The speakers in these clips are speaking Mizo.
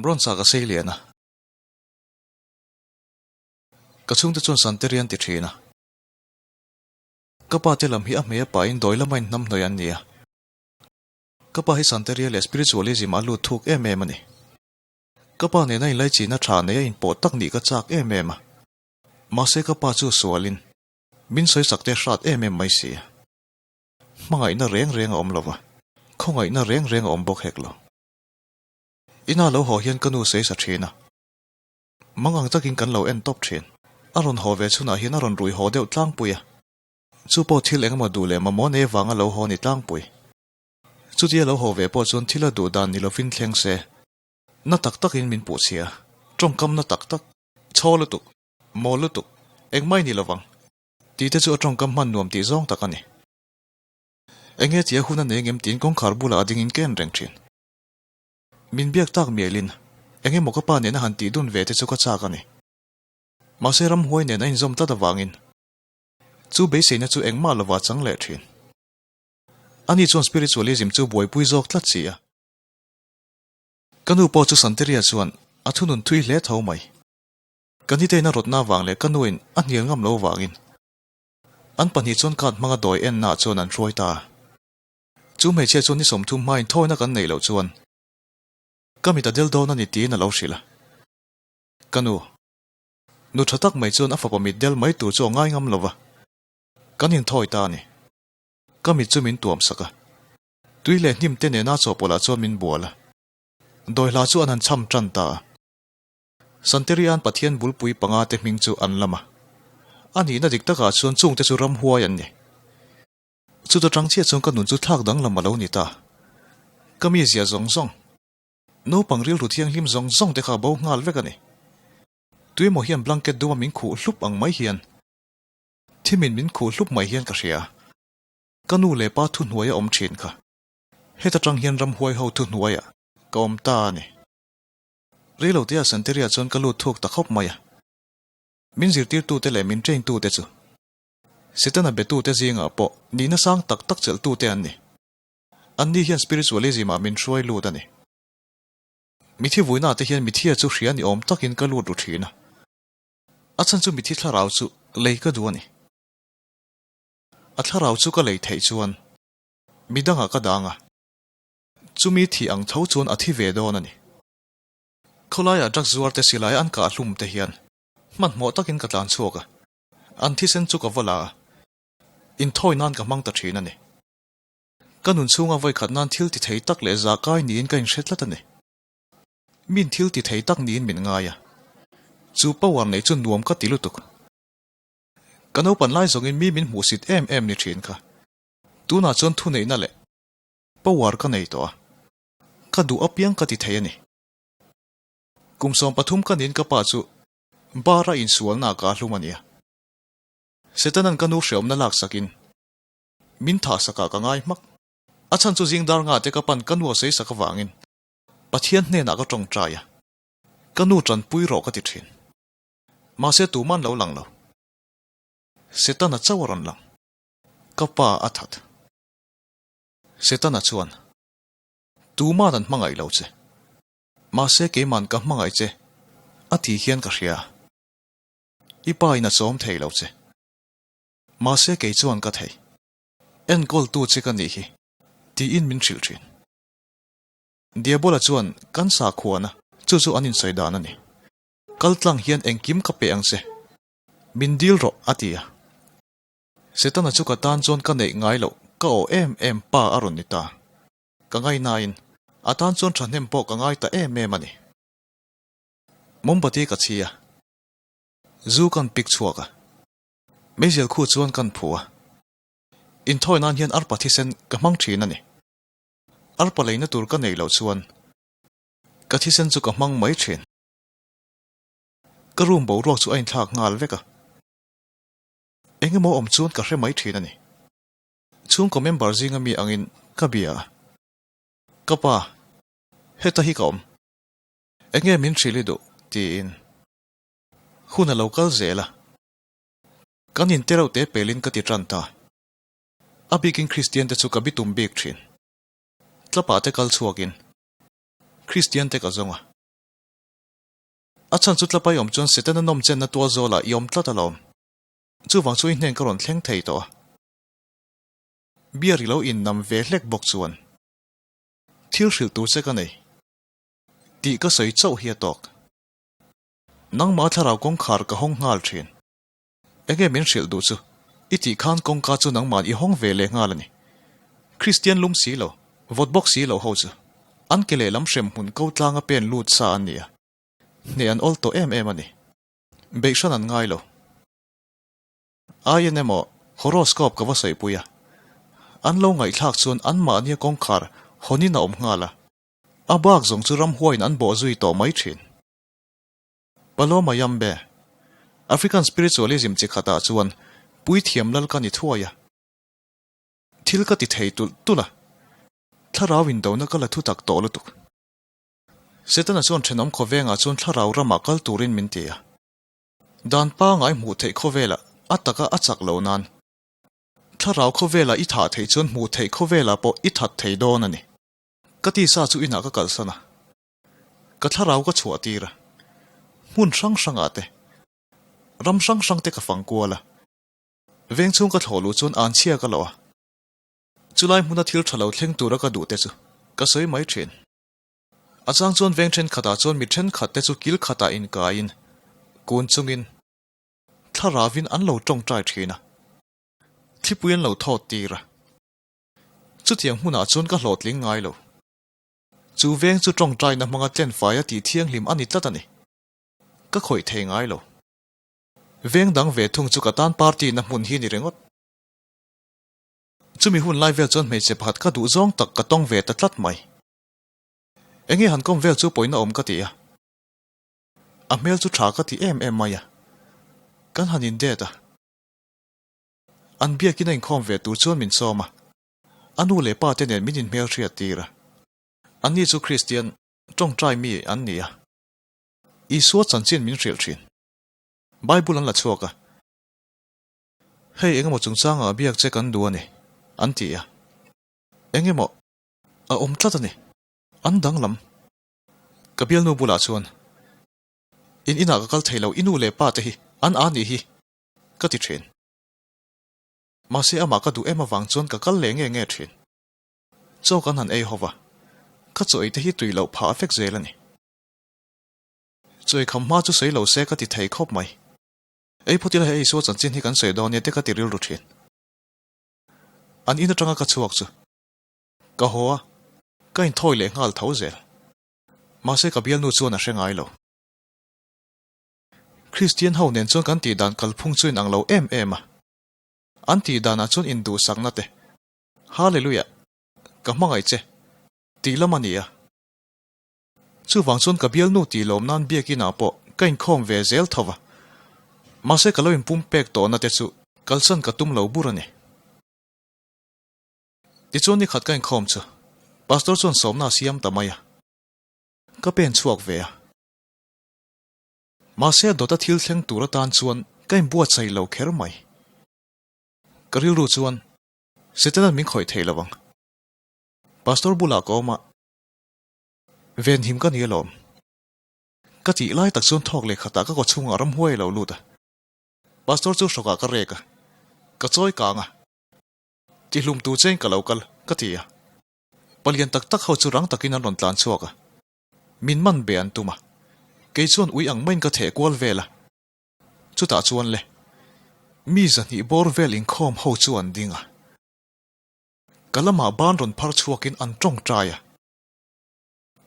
Bronze ah ka sei lian a. Ka chhungte chuan Santeri an ti thin a. Ka pa te lam hi a hmei a pahin dawi lama inhnamhnawih an ni a. Ka pa hi Santeria leh Spiritualism ah a lut thuk em em a ni. Ka pa nena inlaichihna tha nei a inpawh tak nih ka chak em em a. Mahse ka pa chu sualin min sawisak te hrat em em mai si a. Hmangaihna reng reng a awm lo va, khawngaihna reng reng a awm bawk hek lo. Ina lo haw hian ka nu sawi sa thin a. Mang ang takin kan lo en tawp thin. A rawn haw ve chhunah hian a rawn rui haw deuh tlangpui a. Chu pawh thil engemaw duh leh mamawh nei vanga lo haw ni tlangpui. Chutia lo haw ve pawh chuan thil a duh dan ni lovin thleng se. Na tak takin min puh chhia. Tawngkam na tak tak. Chhaw lutuk. Mawl lutuk. Engmah i ni lovang. Tih te chu a tawngkam hman nuam tih zawng tak a ni. Enge tia hun a nei ngem tiin kawngkhar bulah a dingin ka en reng thin. Min biak tak mialin eng emaw ka pa nena han tih dun ve te chu ka chak a ni. Mahse ramhuai nen a inzawm tlat avangin chu beiseina chu engmah lova chang leh thin. Ani chuan spiritualism chu buaipui zawk tlat si a. Ka nu pawh chu Santeria chuan a thunun thui hle tho mai. Ka niteina rawtna avang leh ka nuin a hnial ngam lo avangin an pahnih chuan card hmanga dawi ennaah chuan an hruai ta a. Chu hmeichhia chuan ni 30 hmain thawina kan neih loh chuan ka mit a del dawn a ni tiin a lo hrilh a. Ka nu, nu tha tak mai chuan a fapa mit del mai tur chu a ngai ngam lo va, kan inthawi ta a ni. Ka mit chu min tuam sak a, tui leh hnim te nena chawhpawlh ah chuan min bual a. Dawihla chu an han cham tan ta a. Santerian Pathian bulpui panga te hming chu an lam a. A nihna dik takah chuan chungte chu ramhuai an ni. Chuta tang chiah chuan ka nun chu thlak danglam a lo ni ta. Ka mizia zawng zawng, naupang rilru thianghlim zawng zawng te kha a bo nghal vek a ni. Tuimaw hian blanket duma min khuh hlup ang mai hian, thimin min khuh hlup mai hian ka hria. Ka nu leh pa thuhnuai a awm thin kha. Heta tang hian ramhuai ho thuhnuaiah ka awm ta a ni. Reilotea Santeria chuan ka lut thuk ta khawp mai a. Min zirtirtute leh min train tute chu Setana betute zingah pawh nihna sang tak tak chelhtute an ni. Anni hian spiritualism-ah min hruai lut a ni. Mithi vuinaah te hian mithia chu hria ni awm takin ka lut ru thin a. A chhan chu mithi thlarau chu lei ka duh a ni. A thlarau chu ka lei theih chuan midangah ka dang a, chumi thih ang tho chuan a thi ve dawn a ni. Khawlaiah drugs zuarte silai an kah hlum te hian hmanhmawh takin ka tlan chhuak a. An thisen chu ka va la a, inthawi nan ka hmang ta thin a ni. Ka nun chhunga vawikhat nan thil ti thei tak leh zah kai niin ka inhre tlat a ni. Min thil ti thei tak niin min ngai a, chu power neih chu nuam ka ti lutuk. Ka naupan lai zawngin mi min hmuhsit em em ni thin kha. Tunah chuan thuneihna leh power ka nei tawh a, ka duh apiang ka ti thei a ni. Kum 13 ka niin ka pa chu Bar a insualna a kah hlum a nia. Setanan ka nu hreawmna laksakin min thahsakah ka ngai hmak. A chhan chu zing dar nga te ka pan ka nu a sawisak avangin Pathian hnenah ka tawngtai a, ka nu tanpui rawh ka ti thin. Mahse tuman lo lang lo. Setana chauh a rawn lang. Ka pa a that. Setana chuan, Tuman an hmangaih lo che. Mahse keiman ka hmangaih che a tih hian ka hria. I pa in a chawm thei lo che. Mahse kei chuan ka thei. Enkawl tu che ka nih hi tiin min hrilh thin. Diabola chuan kan sakhuana chu chu an insawi dan a ni. Kal tlang hian engkim ka pe ang che. Min dil rawh a ti a. Setana chu ka tan chuan ka neih ngai loh ka aw em em pa a rawn ni ta. Ka ngaihnain a tan chuan thahnem pawh ka ngai ta em em a ni. Mombati ka chhi a, zu kan pik chhuak a, meizial khu chuan kan phu a. Inthawi nan hian arpa thisen ka hmang thin a ni. Arpa leina tur ka neih loh chuan ka thisen chu ka hmang mai thin. Ka room boruak chu a inthlak nghal vek a, engemaw awm chuan ka hre mai thin a ni. Chhungkaw member zinga mi angin ka bia a, Ka pa, heta hi ka awm. Enge min hrilh i duh? tiin hun a lo kal zel a. Kan in tereuh te pelin ka ti tan ta. A bikin Kristian te chu ka bitum bik thin. Tlapah te kal chhuakin Kristian te ka zawng a. A chhan chu tlapa i awm chuan Setana nawm chenna tual zawlah i awm tlat alawm. Chuvang chu i hnen ka rawn thleng thei tawh a. Beer i lo innam ve hlek bawk chuan thil hrilh tur che ka nei tih ka sawi chauh hi a tawk. Nangmah thlarau kawngkhar ka hawng nghal thin. Enge min hrilh duh chu? I tih khan kawngka chu nangmahn i hawng ve leh nghal a ni. Kristian lum si lo, vawt bawk si lo ho chu an ke lehlam hrem hmun ko tlanga pen lut sa an ni a. Hneh an awl tawh em em a ni. Beihhran an ngai lo. Aiin emaw horoscope ka va sawipui a. An lo ngaihthlak chuan anmahnia kawngkhar hawnin a awm nghal a. A bak zawng chu ramhuaiin an bawh zui tawh mai thin. Paloma Yambe, African spiritualism chi khatah chuan puithiam lal ka ni thuai a. Thil ka ti thei tulh tulh a. Thlarau indona ka la thutak tawh lutuk. Setana chuan thenawm khawvengah chuan thlarau ramah kal turin min ti a. Dan pangai hmuh theih khawvelah a taka a chak lo nan thlarau khawvelah i thah theih chuan hmuh theih khawvelah pawh i that thei dawn a ni. Ka tisa chu inah ka kalsan a, ka thlarau ka chhuah tir a, hmun hrang hrangah te, ram hrang hrang te ka fang kual a, veng chhung ka thlawh luh chuan anchhia ka loh a, chulai hmuna thil tha lo thleng tura ka duh te chu ka sawi mai thin. A chang chuan veng thenkhatah chuan mi thenkhat te chu kil khatah inkaiin, kun chungin, thlaravin an lo tawngtai thin a, thlipui an lo thawt tir a. Chutiang hmunah chuan ka hlawhtling ngai lo. Chu veng chu tawngtaina hmanga tlenfaia tih thianghlim a ni tlat a ni. Ka khawih thei ngai lo. Veng dang ve thung chu ka tan party na hmun hi ni ringawt. Chumi hun lai vel chuan hmeichhe pakhat ka duh zawng tak ka tawng ve ta tlat mai. Enge han kawm vel chu pawina awm ka ti a. A hmel chu tha ka ti em em mai a. Kan han in det a. An biakin a inkhawm ve tur chuan min sawm a. A nu leh pa te nen min inhmel hriat tir a. Anni chu Kristian tawngtai mi an ni a. Isua chanchin min hrilh thin. Bible an la chhuak a. Hei engemaw chungchangah biak che kan duh a ni, an ti a. Engemaw a awm tlat a ni. An danglam. Ka bialnu bulah chuan, In inah ka kal thei lo, i nu leh pa te hi an a nih hi, ka ti thin. Mahse amah ka duh em avang chuan ka kal leh nge nge thin. Chaw kan han ei ho va, ka chaw ei te hi tui loh phah vek zel a ni. Chaw ei kham hma chu sawi lo se ka ti thei khawp mai. Ei phawt ila he Isua chanchin hi kan sawi dawn nia te ka ti rilru thin. An in atanga ka chhuak chu ka haw a, ka inthawi leh nghal tho zel. Mahse ka bialnu chuan a hre ngai lo. Kristian ho nen chuan kan tih dan kalphung chu inang lo em em a. An tih danah chuan induhsakna te, Hallelujah, ka hmangaih che, tih lam a ni a. Chuvang chuan ka bialnu tih lawm nan biakinah pawh ka inkhawm ve zel tho va. Mahse ka lo inpum pek tawhna te chu kalsan ka tum lo bur a ni. Tichuan ni khat ka inkhawm chu Pastor chuan sawmna a siam ta mai a, ka pen chhuak ve a. Mahse a dawta thil thleng tur atan chuan ka inbuatsaih lo kher mai. Ka rilru chuan Setanan min khawih thei lo ang. Pastor bulah ka awm a, venhim ka ni alawm. Ka tih lai tak chuan thawk leh khatah ka kawchhungah ramhuai a lo lut a. Pastor chu hrawkah ka rek a, ka chawi kang a. Tihlum tur chein ka lo kal, ka ti a. Palian tak tak ho chu rang takin an rawn tlan chhuak a. Min man be an tum a. Kei chuan ui ang maiin ka theh kual vel a. Chutah chuan le, mi zahnih bawr vel inkhawm ho chu an ding a. Ka lamah ban rawn phar chhuakin an tawngtai a.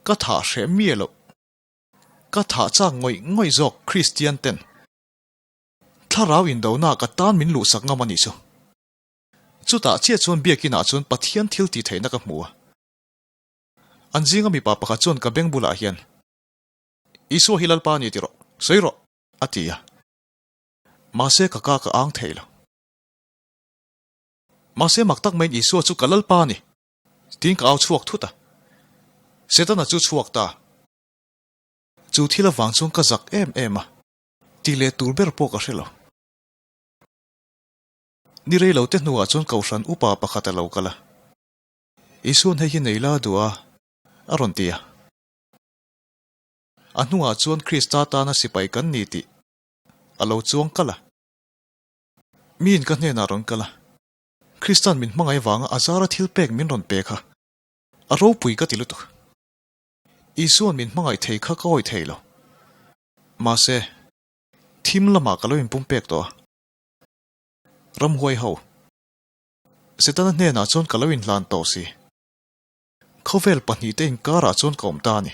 Ka thah hreh miah loh. Ka thah chak ngawih ngawih zawk Kristian ten. Thlarau indona ka tan min luhsak ngam a nih chu. Chutah chiah chuan biakinah chuan Pathian thil tih theihna ka hmu a. An zinga mipa pakhat chuan ka beng bulah hian, Isua hi Lalpa a ni ti rawh, sawi rawh, a ti a. Mahse ka ka ka ang thei lo. Mahse mak tak maiin Isua chu ka Lalpa a ni, tiin ka au chhuak thut a. Setana chu chhuak ta. Chu thil avang chuan ka zak em em a, ti leh tur ber pawh ka hre lo. Ni rei lo te hnuah chuan Kohhran upa pakhat a lo kal a. Isua'n hei hi nei la duh a, a rawn ti a. A hnungah chuan Krista tana sipai kan ni tih a lo chuang kalh a. Miin ka hnenah rawn kal a, Krista'n min hmangaih vanga a zara thil pek min rawn pe kha a ropui ka ti lutuk. Isua'n min hmangaih thei kha ka awih thei lo. Mahse, thim lamah ka lo inpumpek tawh a. Ramhuai ho, Setana hnenah chuan ka lo inhlan tawh si. Khawvel pahnihte inkarah chuan ka awm ta a ni.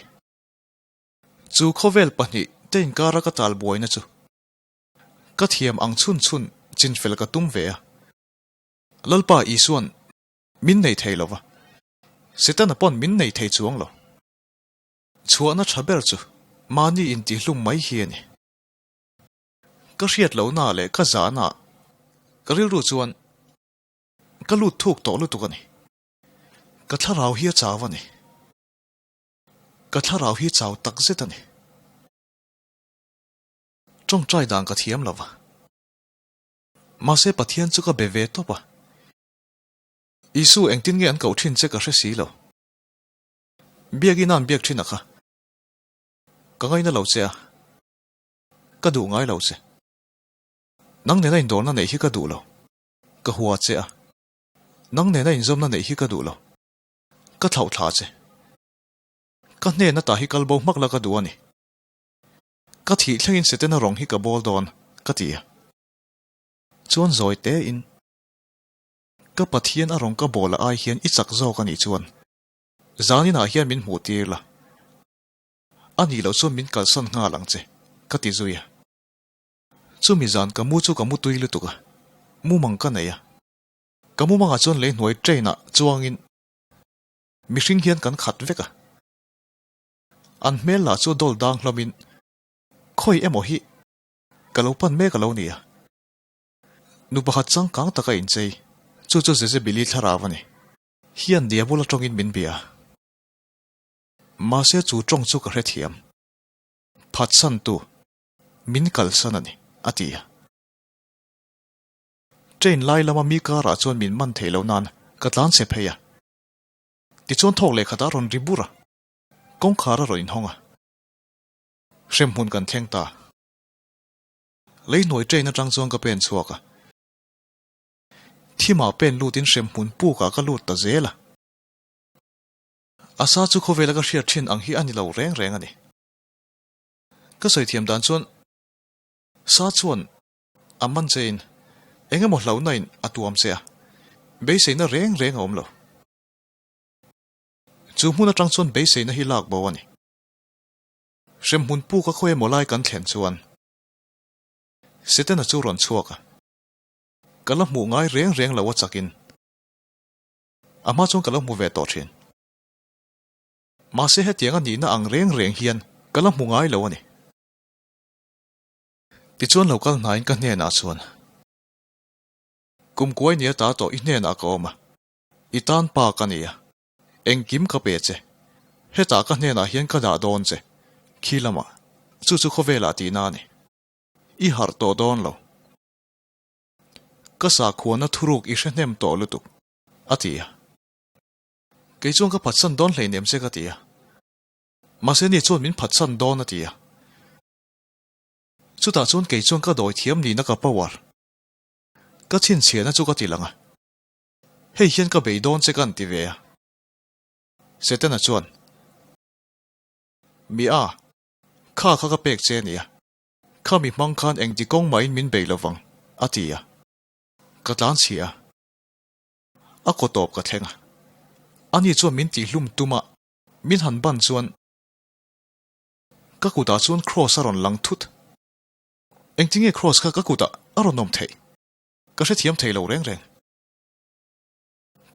Chu khawvel pahnihte inkara ka tal buaina chu ka thiam ang chhun chhun chinfel ka tum ve a. Lalpa Isua'n min nei thei lo va, Setana pawn min nei thei chuang lo. Chhuahna tha ber chu mahni intihlum mai hi a ni. Ka hriat lohna leh ka zahna ka rilru chuan ka lut thuk tawh lutuk a ni. Ka thlarau hi a chau a ni. Ka thlarau hi chau tak zet a ni. Tawngtai dan ka thiam lo va. Mahse Pathian chu ka be ve tawp a. Isu engtin nge an koh thin che ka hre si lo. Biakina an biak thin a kha. Ka ngaina lo che a. Ka duh ngai lo che. Nang nena indawrna neih hi ka duh lo. Ka hua che a. Nang nena inzawmna neih hi ka duh lo. Ka thlauh thla che. Ka hnena ta hi kal bo hmak la ka duh a ni. Ka thih thlengin Setana rawng hi ka bawl dawn, ka ti a. Chuan zawi tein, Ka Pathian a rawng ka bawl a ai hian i chak zawk a nih chuan, zaninah hian min hmuh tir la. A nih loh chuan min kalsan nghal ang che, ka ti zui a. Chumi zan ka mu chu ka mu tui lutuk a, mumang ka nei a. Ka mumangah chuan lei hnuai train ah chuangin mihring hian kan khat vek a. An hmel lah chu dawl dang hlawmin khawi emaw hi ka lo pan mek a lo ni a. Nu pakhat changkang taka inchei, chu chu Jezebeli thlarau a ni. Hian Diabol atangin min bia a. Mahse chu tawng chu ka hrethiam. Phatsantu min kalsan a ni, a ti a. Train lai lama mi karah chuan min man thei lo nan ka tlan chhe phei a. Tichuan thawk leh khatah a rawn ri bur a, kawngkhar a rawn inhawng a. Hremhmun kan thleng ta. Leihnuai train atang chuan ka pen chhuak a. Thimah pen lutin hremhmun pukah ka lut ta zel a. A sa chu khawvela ka hriat thin ang hi a ni lo reng reng a ni. Ka sawi thiam dan chuan sa chuan A man chein eng emaw hlauhna in a tuam che a, beiseina reng reng a awm lo. Chu hmun atang chuan beiseina hi lak bo a ni. Hremhmun puk a khawi emaw lai kan thlen chuan Setana chu rawn chhuak a, ka la hmuh ngai reng reng lo a chakin a hma chuan ka lo hmu ve tawh thin. Mahse hetiang a nihna ang reng reng hian ka la hmu ngai lo a ni. Tichuan lo kal hnaiin ka hnenah chuan, Kum kuai nia ta tawh i hnenah ka awm a, i tan pa ka ni a, engkim ka pe che, hetah ka hnenah hian ka dah dawn che, khi lamah, chu chu khawvelah tihna a ni. I harh tawh dawn lo. Ka sakhuana thuruk i hre hnem tawh lutuk, a ti a. Kei chuan ka phatsan dawn hleinem che ka ti a. Mahse ni chuan min phatsan dawn a ti a. Chutah chuan kei chuan ka dawi thiam nihna ka power. Ka chhinchhiahna chu ka ti lang a. Hei hian ka bei dawn che ka an ti ve a. Setana chuan, Mi a, kha kha ka pek che nia. Kha mi hmang khan engti kawng mahin min bei lovang, a ti a. Ka tlan chhia a. A kaw tawp ka thleng a. Ani chuan min tihhlum tum a, min han ban chuan, Ka kutah chuan Kross a rawn lang thut. Engtinge Kross kha ka kutah a rawn awm theih? Ka hrethiam thei lo reng reng.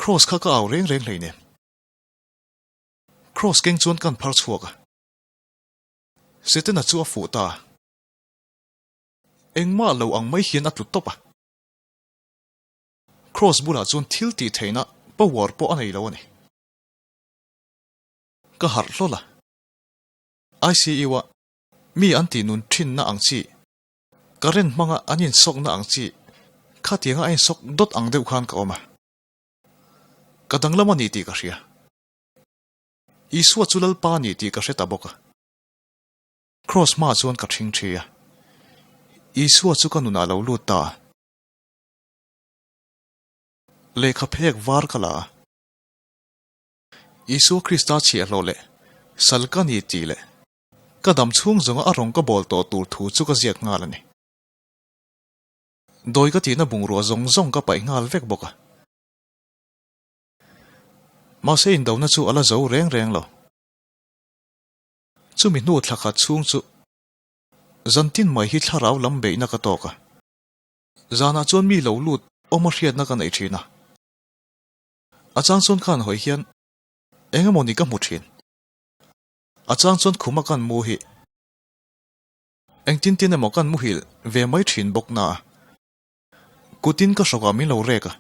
Kross kha ka au reng reng hleinem. Kross keng chuan kan phar chhuak a. Setana chu a fuh ta a. Engmah lo ang mai hian a tlu tawp a. Kross bulah chuan thil tih theihna power pawh a nei lo a ni. Ka harh hlawl a. ICU-a mi an tih nun thinna ang chi, current hmanga an insawkna ang chi, khatianga a insawk dawt ang deuh khan ka awm a. Ka danglam a ni tih ka hria. Isua chu Lalpa a ni tih ka hre ta bawk a. Kraws hmaah chuan ka ṭhing ṭhi a. Isua chu ka nunah a lo lut ta a. Lehkha phek var ka la a. Isua Krista chhiahhlawh leh sal ka ni tih leh ka dam chhung zawnga a rawng ka bawl tawh tur thu chu ka ziak nghal a ni. Dawi ka tihna bungrua zawng zawng ka paih nghal vek bawk a. Mahse indona chu a la zo reng reng lo. Chumi hnu thla khat chhung chu zantin mai hi thlarau lam beihna ka tawk a. Zanah chuan mi lo lut awm a hriatna ka neih thin a. A chang chuan khan hawi hian eng emaw ni ka hmu thin. A chang chuan khuma kan mu hi engtin tin emaw kan muhil ve mai thin bawk na a. Kutin ka hrawkah min lo rek a.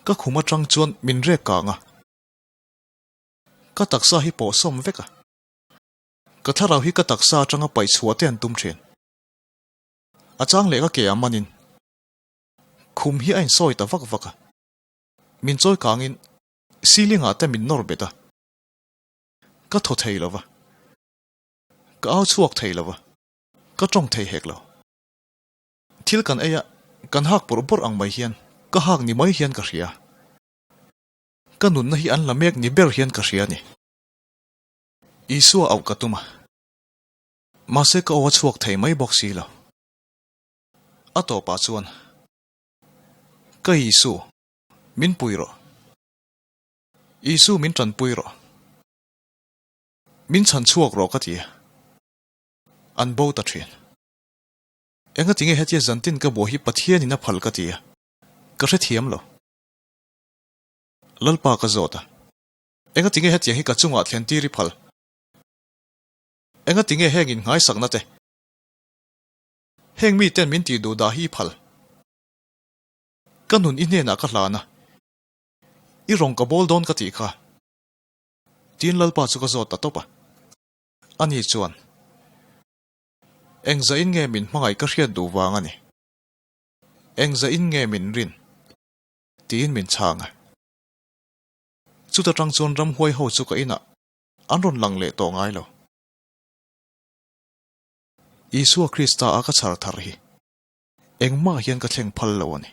Ka khum atang chuan min rek kang a. Ka taksa hi pawh sawm vek a. Ka thlarau hi ka taksa atanga paih chhuah te an tum thin. A chang leh ka ke ah manin khum hi a insawi ta vak vak a. Min chawi kangin ceiling ah te min nawr bet a. Ka thaw thei lo va. Ka au chhuak thei lo va. Ka tawng thei hek lo. Thil kan ei a, kan hak bawrh bawrh ang mai hian ka hak ni mai hian ka hria. Ka nunna hi an la mek ni ber hian ka hria a ni. Isua auh ka tum a. Mahse ka aw a chhuak thei mai bawk si lo. A tawpah chuan, Ka Isu, min pui rawh. Isu min tanpui rawh. Min chhan chhuak rawh ka ti a. An bo ta thin. Engati nge hetia zantin ka buai hi Pathianin a phal ka ti a, ka hrethiam lo. Lalpa ka zawt a, Engati nge hetiang hi ka chungah thlen tir i phal? Engati nge heng inngaisakna te, heng miten min tih duh dah hi i phal? Ka nun i hnenah ka hlan a, i rawng ka bawl dawn ka tih kha. Tiin Lalpa chu ka zawt ta tawp a. Ani chuan. Engzah in nge min hmangaih ka hriat duh vang a ni. Engzah in nge min rin? Tiin min chhang a. Chuta tang chuan ramhuai ho chu ka inah an rawn lang leh tawh ngai lo. Isua Krista a ka chhar thar hi engmah hian ka thleng phal lo a ni.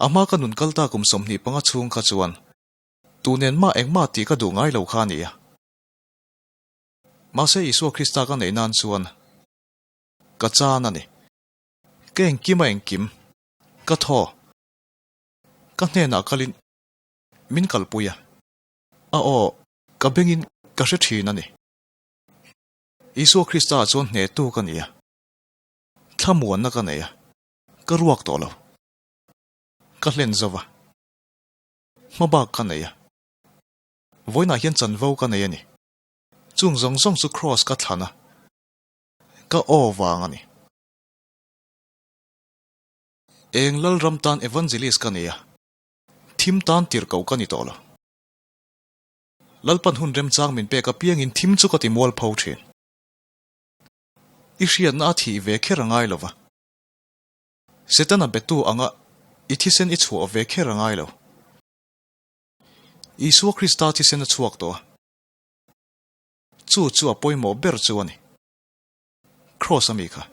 A hma ka nun kal ta kum 25 chhung kha chuan tu nen mah engmah tih ka duh ngai lo kha a ni a. Mahse Isua Krista ka neih nan chuan ka chan a ni. Ka engkim a engkim, ka thaw, ka hnenah kalin min kalpui a, a aw ka bengin ka hre thin a ni. Isua Krista ah chuan hnehtu ka ni a, thlamuanna ka nei a, ka ruak tawh lo. Ka hlen zo va, hmabak ka nei a. Vawiinah hian chanvo ka nei a ni. Chung zawng zawng chu Kraws ka thlan a, ka aw vang a ni. Eng Lalram tan evangelist ka ni a, thim tan tirhkoh ka ni tawh lo. Lalpan hun remchang min pek apiangin thim chu ka ti mualpho thin. I hriatna a thih ve kher a ngai lo va. Setana betu anga i thisen i chhuah ve kher a ngai lo. Isua Krista thisen a chhuak tawh a, chu chu a pawimawh ber chu a ni. Kraws a mi kha.